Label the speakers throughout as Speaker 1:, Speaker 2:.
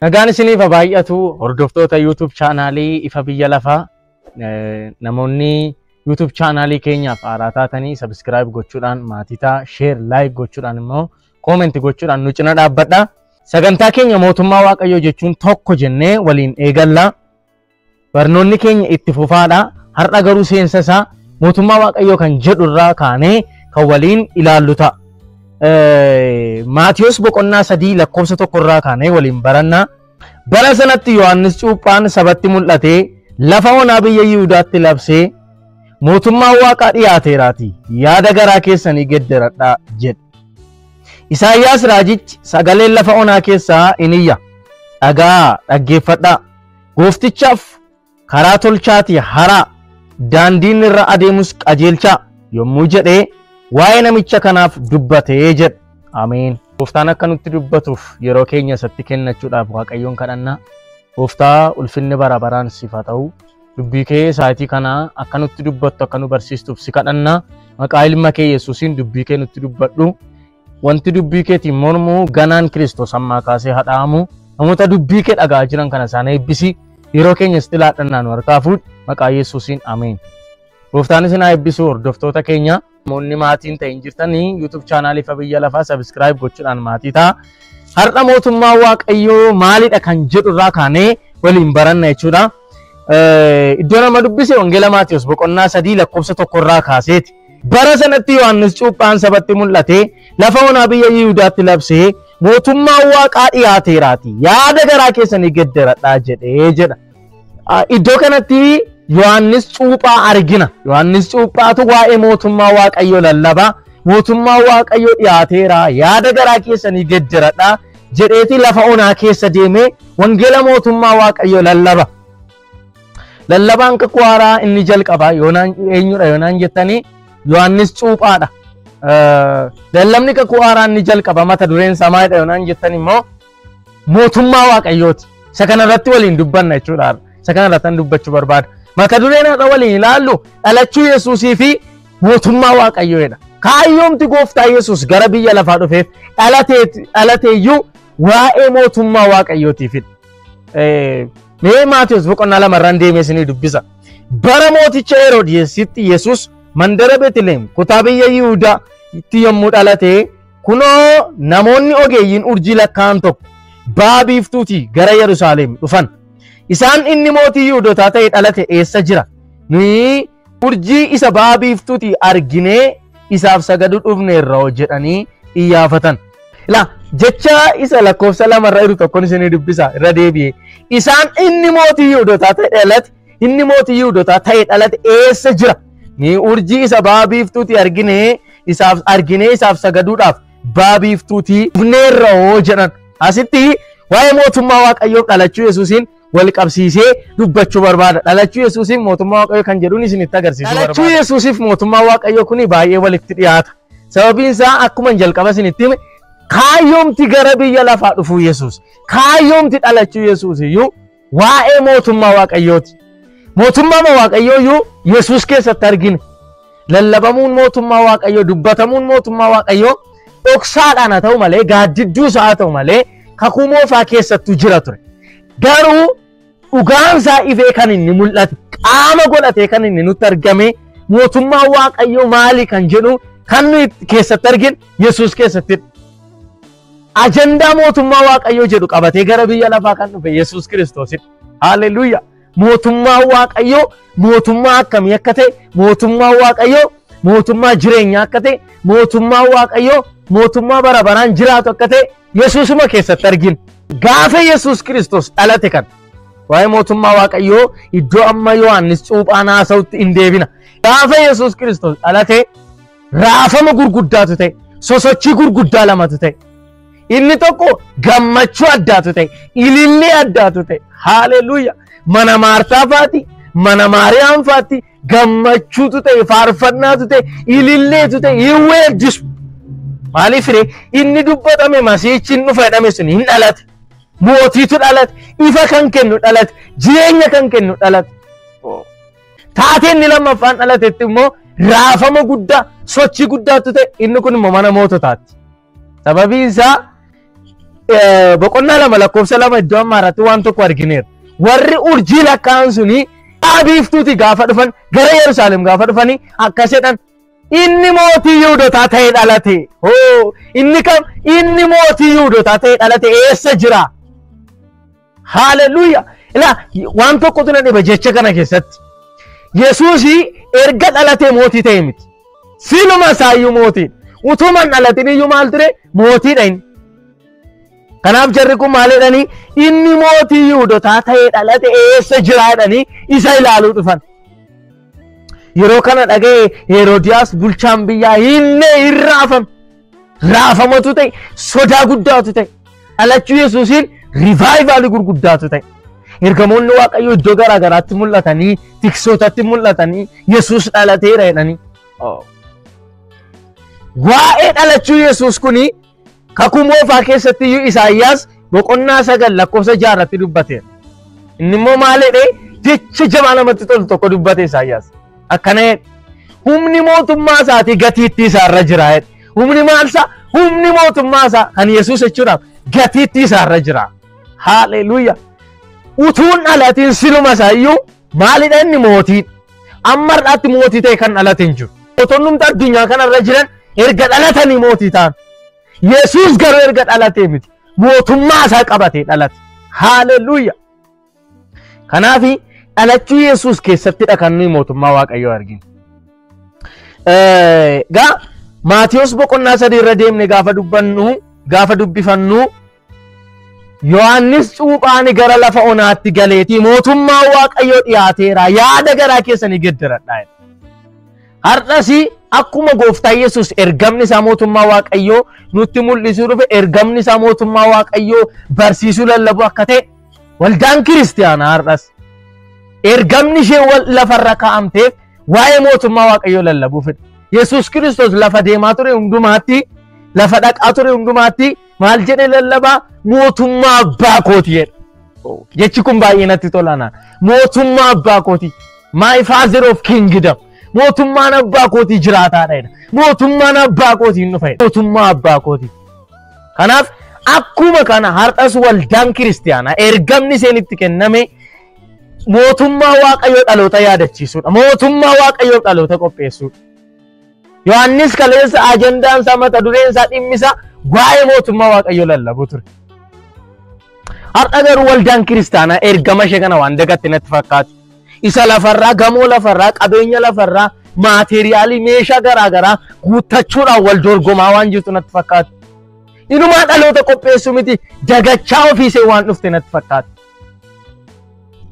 Speaker 1: Nagaan isiniif haa baay'atu hordoftoota YouTube chaanaalii Ifa Biyya Lafaa. Namoonni YouTube chaanaalii keenyaaf haaraa taatanii subscribe gochuudhaan maatii ta'a, share, like gochuudhaan immoo comment gochuudhaan nu cina dhaabbadha. Sagantaa keenya mootummaa Waaqayyoo jechuun tokko jennee waliin eegalla. Barnoonni keenya itti fufaadha. Har'a garuu seensa isaa mootummaa Waaqayyoo kan jedhu irraa kaanee kan waliin ilaallu ta'a. Maatiyos boqonnaa 3 lakkoofsa 1 irraa kaanee waliin baranna. Bara sanatti Yohaannis Cuuphaan sabatti mul'atee lafa onaa biyya Yihudaatti labsee mootummaan Waaqaa dhiyaateeraati, yaada garaa keessanii gedderadhaa jedhe. Isaayyaas raajichi sagaleen lafa onaa keessaa in iyya, dhagaa dhaggeeffadhaa, gooftichaaf karaa tolchaatii haraa, daandiin irra adeemus qajeelchaa yommuu jedhee waa'ee namicha kanaaf dubbatee jedhe. Ameen. Gooftaan akka nutti dubbatuuf yeroo keenya isatti kennachuudhaaf Waaqayyoon kadhanna. Gooftaa, ulfinni bara baraan siif haa ta'u. Dubbii kee sa'aatii kanaa akka nutti dubbattu, akka nu barsiistuuf si kadhanna. Maqaa ilma kee Yesuusiin dubbii kee nutti dubbadhu. Wanti dubbii keetiin mormu ganaan Kiristoos ammaa kaasee hadhaamu. Namoota dubbii kee dhaga'aa jiran kana isaan eebbisi. Yeroo keenya sitti laadhannaa nu harkaa fuudhi. Maqaa Yesuusiin ameen. Gooftaan isin haa eebbisu hordoftoota keenya. Namoonni maatiin ta'in jirtanii YouTube chaanaalii Ifa Biyya Lafaa subscribe gochuudhaan maatii ta'a. Har'a mootummaa Waaqayyoo maalidha kan jedhu irraa kaanee waliin baranna jechuudha. Iddoo nama dubbise Wangeela Maatiyos boqonnaa 3 lakkoofsa 1 irraa kaaseeti. Bara sanatti Yohaannis Cuuphaan sabatti mul'atee lafa onaa biyya Yihudaatti labsee mootummaan Waaqaa dhiyaateeraati, yaada garaa keessanii gedderadhaa jedhee jedha. Iddoo kanatti Yohaannis Cuuphaa argina. Yohaannis Cuuphaatu waa'ee mootummaa Waaqayyoo lallaba. Mootummaa Waaqayyoo dhiyaateera, yaada garaa keessanii gedderadhaa jedheeti lafa onaa keessa deemee wangeela mootummaa Waaqayyoo lallaba. Lallabaan kakuu haaraa inni jalqabaa yoonaan eenyudha yoonaan jettanii Yohaannis Cuuphaadha. Lallabni kakuu haaraa inni jalqaba mata dureen isaa maalidha yoonaan jettan immoo mootummaa Waaqayyooti. Isa kanarratti waliin dubbanna jechuudha. Isa kanarratti dubbachuu barbaada. Mata dureen har'a waliin ilaallu dhalachuu Yesuusii fi mootummaa Waaqayyoodha. Kaayyoomti gooftaa Yesuus gara biyya lafaa dhufeef dhalateeyyuu waa'ee mootummaa Waaqayyootiifidha. Mee Maatiyos boqonnaa 2 irraan deemee isinii dubbisa. Bara mooticha Heroodisitti Yesuus mandara Beetliheem kutaa biyya Yihudaatti yommuu dhalate, kunoo namoonni ogeeyyiin urjii lakkaa'an tokko ba'a biiftuutii gara Yerusaalem dhufan. Isaan inni mootii Yihudotaa ta'e dhalate eessa jira? Nuyi urjii isa ba'a biiftuutii arginee isaaf sagaduu dhufneerra jedhanii iyyaafatan. Ilaa jecha isa lakkoofsa 2 irra jiru tokkoon isinii dubbisa irra deebi'ee. Isaan inni mootii Yihudotaa ta'e dhalate, inni mootii Yihudotaa ta'e dhalate eessa jira? Ni urjii isa ba'a biiftuutii arginee isaaf sagaduudhaaf ba'a biiftuutii dhufneerra jedhan. Asitti waa'ee mootummaa Waaqayyoof dhalachuu Yesuusiin wal qabsiisee dubbachuu barbaada. Dhalachuu Yesuusiif mootummaa Waaqayyoo kan jedhuun isinitti agarsiisuu barbaada. Dhalachuu Yesuusiif mootummaa Waaqayyoo kuni baay'ee walitti dhiyaata. Sababiin isaa akkuma jalqaba isinitti hime kaayyoomti gara biyya lafaa dhufuu Yesuus, kaayyoomti dhalachuu Yesuus iyyuu waa'ee mootummaa Waaqayyooti. Mootummaa Waaqayyoo iyyuu Yesuus keessatti argina. Lallabamuun mootummaa Waaqayyoo, dubbatamuun mootummaa Waaqayyoo dhoksaadhaan haa ta'u malee, gaaddidduu isaa haa ta'u malee kakuu moofaa keessattuu jira ture. Garuu dhugaan isaa ifee kan inni mul'ate, qaama godhatee kan inni nutti argame mootummaa Waaqayyoo maali kan jedhu kan nuyi keessatti arginu Yesuus keessatti. Ajandaa mootummaa Waaqayyoo jedhu qabatee gara biyya lafaa kan dhufe Yesuus Kiristoosidha. Haaleluyyaa. Mootummaa Waaqayyoo mootummaa akkamii akka ta'e, mootummaa Waaqayyoo mootummaa jireenyaa akka ta'e, mootummaa Waaqayyoo mootummaa bara baraan jiraatu akka ta'e Yesuusuma keessatti argina. Gaafa Yesuus Kiristoos dhalate kan waa'ee mootummaa Waaqayyoo iddoo amma Yohaannis Cuuphaan haasa'utti hin deebina. Gaafa Yesuus Kiristoos dhalate raafama gurguddaatu ta'e, sosochii gurguddaa lamatu ta'e. Inni tokko gammachuu addaatu ta'e, ilillee addaatu ta'e. Haaleluyyaa. Mana Maartaa faati, mana Maariyaam faatti gammachuutu ta'e, faarfannaatu ta'e, ililleetu ta'e, hin weeddisu. Maaliif ree? Inni dubbatame masiichi hin dhufa jedhame sun hin dhalate. Mootiitu dhalate, ifa kan kennu dhalate, jireenya kan kennu dhalate. Taatee inni lammaffaan dhalatetti immoo raafama guddaa, sochii guddaatu ta'e, inni kun immoo mana moototaatti. Sababiin isaa Boqonnaa 2 lakkoofsa 2 iddoo ammaa irratti waan tokko argineera. Warri urjii lakkaa'an suni biiftuuti gaafa dhufan gara Yerusaalem gaafa dhufanii akkas jedhan, inni mootii Yihuudootaa ta'ee dhalate. Hoo, inni kam? Inni mootii Yihuudootaa ta'ee dhalate eessa jira? Haaleluyyaa! Ilaa, waan tokkotu na dhiba jecha kana keessatti. Yesuusii erga dhalatee mootii ta'e miti. Siluma isaayyuu mootii. Utuma hin dhalatin iyyuu maal ture? Mootiidha inni. Kanaaf jarri kun maal jedhanii? Inni mootii Yihuudootaa ta'ee dhalate eessa jira jedhanii isa ilaaluu dhufan. Yeroo kana dhaga'e Heroodiyaas bulchaan biyyaa hinne hin raafame. Raafamatu ta'e, sodaa guddaatu ta'e. Dhalachuu Yesuusiin rivaayivaali gurguddaatu ta'e. Ergamoonni Waaqayyoo iddoo garaa garaatti mul'atanii, tiksootatti mul'atanii, Yesuus dhalateera jedhanii. Waa'ee dhalachuu Yesuus kuni kakuu moofaa keessatti iyyuu Isaayyaas boqonnaa 9 lakkoofsa 6 irratti dubbateera. Inni immoo maal jedhee? Jecha jabaa namatti tolu tokko dubbate Isaayyaas. Akkana jedhe, humni mootummaa isaatii gatiittii isaarra jira jedhe. Humni maal isaa? Humni mootummaa isaa kan Yesuus jechuudhaaf gatiittii isaarra jira. Haaleluyyaa! Utuun dhalatiin siluma isaa iyyuu maalidha inni? Mootii. Amma har'aatti mootii ta'e kan dhalate hin jiru. Mootonni addunyaa kanarra jiran erga dhalatanii mootii ta'an. Yesuus garuu erga dhalatee miti. Mootummaa isaa qabatee dhalate. Haaleluyyaa! Kanaaf dhalachuu Yesuus keessattidha kan nuyi mootummaa Waaqayyoo arginu. Egaa Maatiyos boqonnaa 3 irra deemne gaafa dubbannu, gaafa dubbifannu, Yohaannis cuuphaan gara lafa onaatti galeetii mootummaa Waaqayyoo dhiyaateera, yaada garaa keessanii geddaradhaa. Har'as akkuma gooftaa Yesuus ergamni isaa mootummaa Waaqayyoo nutti mul'isuu dhufe, ergamni isaa mootummaa Waaqayyoo barsiisuu lallabuu akka ta'e, waldaan kiristiyaanaa har'as ergamni ishee lafarra kaa'amteef waa'ee mootummaa Waaqayyoo lallabuu fedha. Yesuus Kiristoos lafa deemaa ture hundumaatti, lafa dhaqaa ture hundumaatti maal jedhee lallabaa? Mootummaa abbaa kooti jedha. Jechi kun baay'ee natti tola naan. Mootummaa abbaa kooti. My father of kingdom. Mootummaan abbaa kootii jiraataadha jedha. Mootummaan abbaa kootii hin dhufa jedha. Mootummaa abbaa kooti. Kanaaf akkuma kana har'as waldaan kiristiyaanaa ergamni isheen itti kenname mootummaa Waaqayyoo dhaloota yaadachiisuudha. Mootummaa Waaqayyoo dhaloota qopheessuudha. Yohaannis kaleessa ajandaan isaa, mata dureen isaa, dhimmi isaa waa'ee mootummaa Waaqayyoo lallabuu ture. Har'a garuu waldaan kiristaanaa ergama ishee kana waan dagatte natti fakkaata. Isa lafarraa, gamoo lafarraa, qabeenya lafarraa, maateeriyaalii, meeshaa garaa garaa guuttachuudhaan wal dorgomaa waan jirtu natti fakkaata. Inumaa dhaloota qopheessuu miti, dagachaa ofiisee waan dhufte natti fakkaata.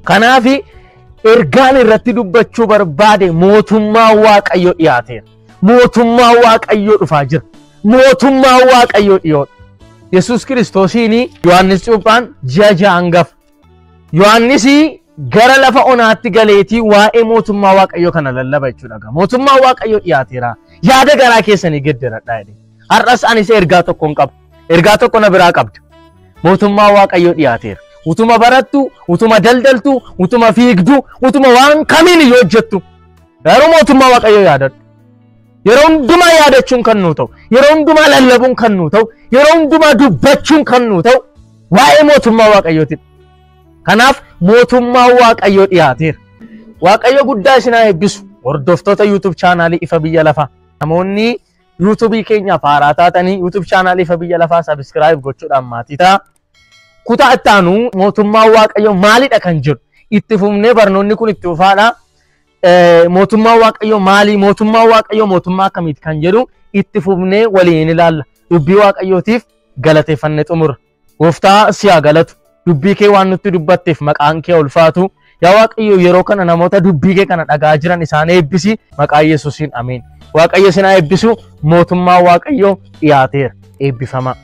Speaker 1: Kanaaf ergaan irratti dubbachuu barbaade mootummaa Waaqayyoo dhiyaateera. Mootummaa Waaqayyoo dhufaa jira. Mootummaa Waaqayyoo dhiyoodha. Yesuus Kiristoosiin Yohaannis cuuphaan ji'a 6 hangafa. Yohaannis gara lafa onaatti galeetii waa'ee mootummaa Waaqayyoo kana lallaba jechuudha. Mootummaa Waaqayyoo dhiyaateera. Yaada garaa keessanii gedderadhaa jedhe. Har'as anis ergaa tokko hin qabu. Ergaa tokko na biraa qabda. Mootummaa Waaqayyoo dhiyaateera. Utuma barattu, utuma daldaltu, utuma fiigdu, utuma waan kamiin iyyuu hojjettu, garuu mootummaa Waaqayyoo yaadadhu. Yeroo hundumaa yaadachuun kan nuu ta'u, yeroo hundumaa lallabuun kan nuu ta'u, yeroo hundumaa dubbachuun kan nuu ta'u waa'ee mootummaa Waaqayyooti. Kanaaf mootummaa Waaqayyoo dhiyaateera. Waaqayyo guddaa isin haa eebbisu. Hordoftoota YouTube chaanaalii Ifa Biyya Lafaa. Namoonni YouTube keenyaaf haaraa taatanii YouTube chaanaalii Ifa Biyya Lafaa subscribe gochuudhaan maatii ta'a. Kutaa itti aanu mootummaa Waaqayyoo maalidha kan jedhu itti fufnee barnoonni kun itti fufaadha. Mootummaa Waaqayyoo maali? Mootummaa Waaqayyoo mootummaa akkamiiti kan jedhu itti fufnee waliin ilaalla. Dubbii Waaqayyootiif galateeffannee xumura. Gooftaa si haa galatu. Dubbii kee waan nutti dubbatteef maqaan kee ulfaatu. Yaa Waaqayyo, yeroo kana namoota dubbii kee kana dhagaa jiran isaan eebbisi, maqaa Yesuusiin, ameen. Waaqayyo isin haa eebbisu. Mootummaa Waaqayyoo dhiyaateera. Eebbifama.